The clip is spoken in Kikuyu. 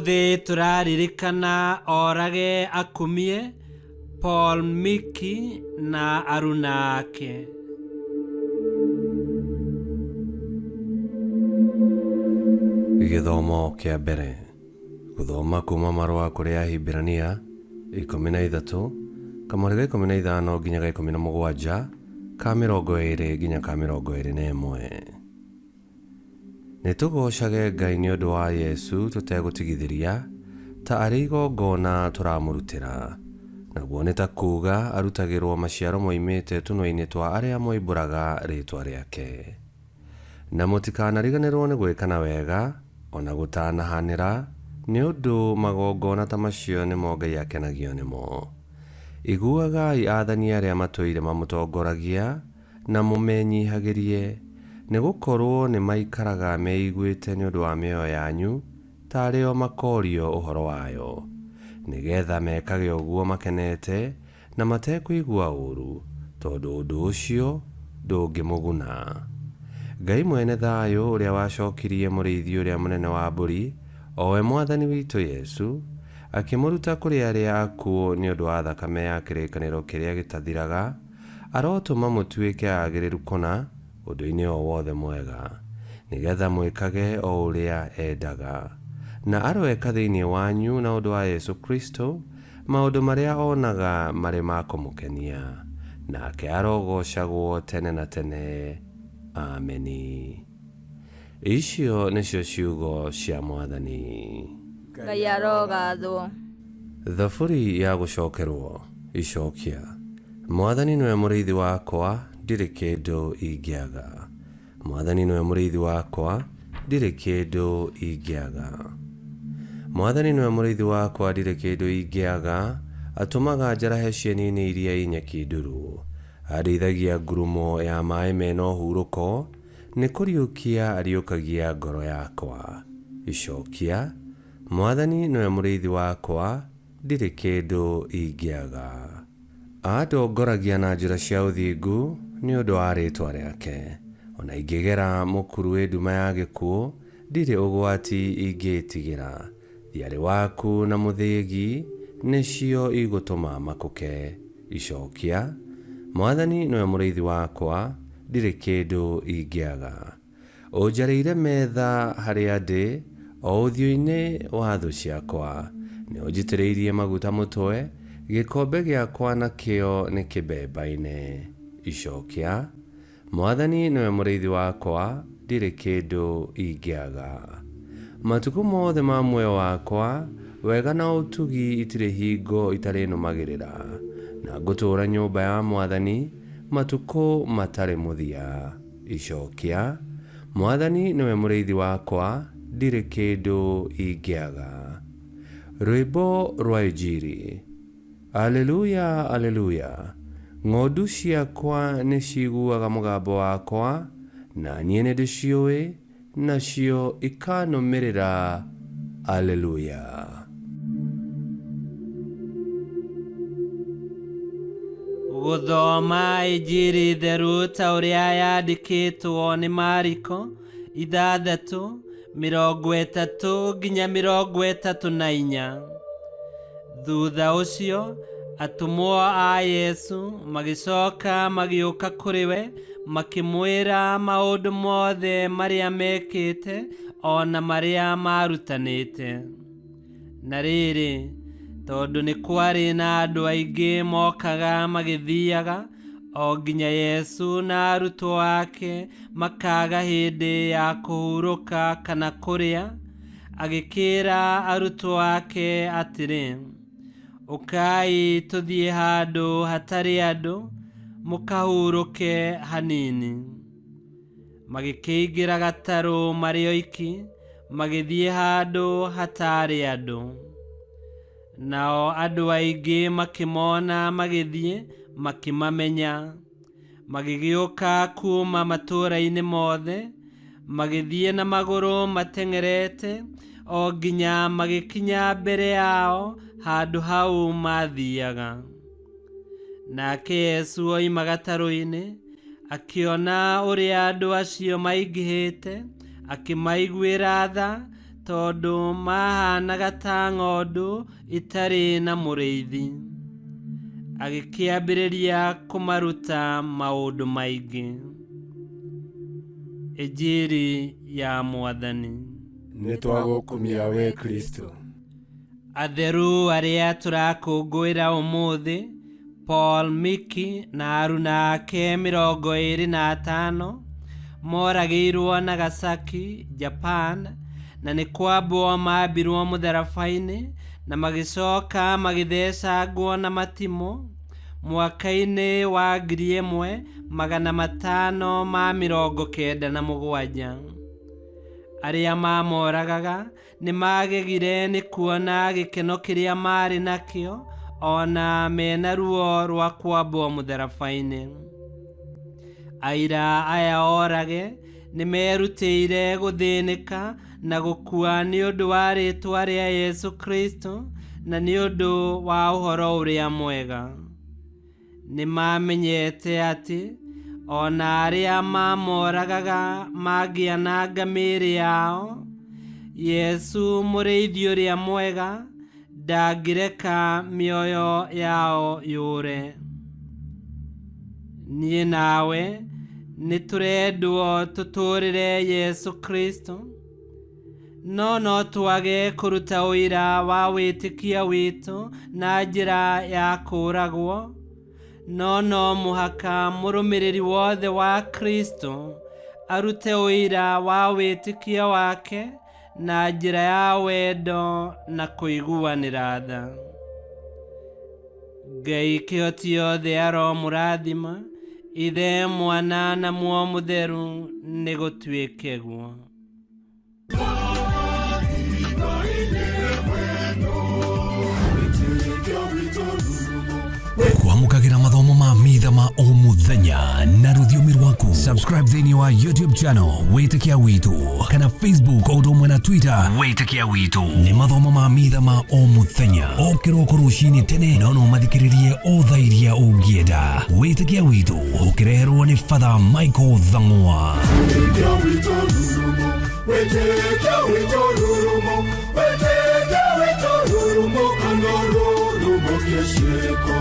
Ũmũthĩ tũraririkana orage akumie Paul Miki na aruna ake. Gĩthomo kĩa mbere. Gũthoma kuuma marũa kũrĩ Ahibirania 13, kamũhari ga 15 nginya ga 17, ka 20 nginya ka 21. Nĩ tũgoocage Ngai nĩ ũndũ wa Yesu tũtegũtigithĩria, ta arĩ igongona tũramũrutĩra, naguo nĩ ta kuuga arutagĩrũo maciaro moimĩte tũnua-inĩ twa arĩa moimbũraga rĩĩtwa rĩake. Na mũtikanariganĩrũo nĩ gwĩkana wega, o na gũtanahanĩra, nĩ ũndũ magongona ta macio nĩmo Ngai akenagio nĩmo. Iguagai athani arĩa matũire mamũtongoragia, na mũmenyihagĩrie, nĩ gũkorũo nĩmaikaraga meiguĩte nĩ ũndũ wa mĩoyo yanyu, ta arĩ o makorio ũhoro wayo, nĩ getha mekage ũguo makenete na matekũigua ũũru, tondũ ũndũ ũcio ndũngĩmũguna. Ngai mwene thayũ, ũrĩa wacokirie mũrĩithi ũrĩa mũnene wa mbũri, o we Mwathani witũ Yesu, akĩmũruta kũrĩ arĩa akuũ nĩ ũndũ wa thakame ya kĩrĩkanĩro kĩrĩa gĩtathiraga, Arotũma mũtuĩke aagĩrĩru kũna ũndũ-inĩ o wothe mwega, nĩ getha mwĩkage o ũrĩa endaga. Na aroeka thĩinĩ wanyu na ũndũ wa Yesu Kristo maũndũ marĩa onaga marĩ ma kũmũkenia. Nake arogoocagwo tene na tene. Ameni. Icio nĩcio ciugo cia Mwathani. Ngai arogathwo. Thaburi ya gũcokerwo. Icokia. Mwathani nĩwe mũrĩithi wakwa, ndirĩ kĩndũ ingĩaga. Mwathani nĩwe mũrĩithi wakwa, ndirĩ kĩndũ ingĩaga. Mwathani nĩwe mũrĩithi wakwa, ndirĩ kĩndũ ingĩaga, atũmaga njarahe cieni-inĩ iria i nyeki nduru. Andĩithagia ngurumo ya maĩ me na ũhurũko, Nĩ kũriũkia ariũkagia ngoro yakwa. Icokia, Mwathani nĩwe mũrĩithi wakwa, ndirĩ kĩndũ ingĩaga. Andongoragia na njĩra cia ũthingu nĩ ũndũ wa rĩĩtwa rĩake. O na ingĩgera mũkuru wĩ nduma ya gĩkuũ, ndirĩ ũgwati ingĩĩtigĩra. Thiarĩ waku na mũthĩgi nĩcio igũtũma makũke. Icokia, Mwathani nĩwe mũrĩithi wakwa, ndirĩ kĩndũ ingĩaga. Ũnjarĩire metha harĩa ndĩ, o ũthiũ-inĩ wa thũ ciakwa. Nĩũnjitĩrĩirie maguta mũtwe, gĩkombe gĩakwa nakĩo nĩkĩbembaine. Icokia, Mwathani nĩwe mũrĩithi wakwa, ndirĩ kĩndũ ingĩaga. Matukũ mothe ma muoyo wakwa, wega na ũtugi itirĩ hingo itarĩnũmagĩrĩra, na ngũtũũra nyũmba ya Mwathani matukũ matarĩ mũthia. Icokia, Mwathani nĩwe mũrĩithi wakwa, ndirĩ kĩndũ ingĩaga. Rwĩmbo rwa Injiri. Aleluya, Aleluya! Ng'ondu ciakwa nĩciiguaga mũgambo wakwa, na niĩ nĩndĩciũĩ, nacio ikanũmĩrĩra. Aleluya! Gũthoma Injiri theru ta ũrĩa yandĩkĩtwo nĩ Mariko 6:30-34. Thutha ũcio, atũmwo a Yesu magĩcoka magĩũka kũrĩ we makĩmwĩra maũndũ mothe marĩa mekĩte o na marĩa maarutanĩte. Na rĩrĩ, tondũ nĩ kwarĩ na andũ aingĩ mokaga magĩthiaga, o nginya Yesu na arutwo ake makaaga hĩndĩ ya kũhurũka kana kũrĩa, agĩkĩĩra arutwo ake atĩrĩ, Ũkai tũthiĩ handũ hatarĩ andũ, mũkahurũke hanini. Magĩkĩingĩra gatarũ marĩ oiki, magĩthiĩ handũ hataarĩ andũ. Nao andũ aingĩ makĩmona magĩthiĩ, makĩmamenya. Magĩgĩũka kuuma matũũra-inĩ mothe, magĩthiĩ na magũrũ mateng'erete, o nginya magĩkinya mbere yao handũ hau maathiaga. Nake Yesu oima gatarũ-inĩ, akĩona ũrĩa andũ acio maingĩhĩte, akĩmaiguĩra tha, Tondũ maahanaga ta ng'ondu itarĩ na mũrĩithi. Agĩkĩambĩrĩria kũmaruta maũndũ maingĩ. Injiri ya Mwathani. Nĩ twagũkumia we Kristo. Atheru arĩa tũrakũngũĩra ũmũthĩ, Paul Miki na aruna ake 25, moragĩirwo Nagasaki, Japan, na nĩ kwambwo mambirwo mũtharaba-inĩ na magĩcoka magĩthecangwo na matimũ mwaka-inĩ wa 1597. Arĩa mamoragaga nĩ magegire nĩ kuona gĩkeno kĩrĩa marĩ nakĩo ona mena ruo rwa kwambwo mũtharaba-inĩ. Aira aya orage nĩ merutĩire gũthĩnĩka na gũkua nĩ ũndũ wa rĩĩtwa rĩa Yesu Kristo na nĩ ũndũ wa ũhoro ũrĩa mwega. Nĩ mamenyete atĩ ona arĩa mamoragaga mangĩananga mĩĩrĩ yao, Yesu mũrĩithi ũrĩa mwega ndangĩreka mĩoyo yao yũre. Niĩ nawe nĩ tũrendwo tũtũũrĩre Yesu Kristo, no no twage kũruta ũira wa wĩtĩkia witũ na njĩra ya kũũragwo, no no mũhaka mũrũmĩrĩri wothe wa Kristo arute ũira wa wĩtĩkia wake na njĩra ya wendo na kũiguanĩra tha. Ngai kĩhoti yothe aromũrathima, Ithe, Mwana na Muoyo Mũtheru, nĩ gũtuĩke guo. Kwamũkagĩra mathomo ma mitha ma o mũthenya na rũthiomi rwaku. Subscribe thĩinĩ wa YouTube channel Wĩtĩkia Witũ kana Facebook o ũndũ ũmwe na Twitter Wĩtĩkia Witũ. Nĩ mathomo ma mitha ma o mũthenya o kĩroko rũcinĩ tene, no no mathikĩrĩrie o thaa iria ũngĩenda. Wĩtĩkia Witũ ũkĩreherwo nĩ Father Michael Thang'wa. Wĩtĩkia witũ rurumo, wĩtĩkia witũ rurumo, wĩtĩkia witũ rurumo, kana rurumo kĩciĩko.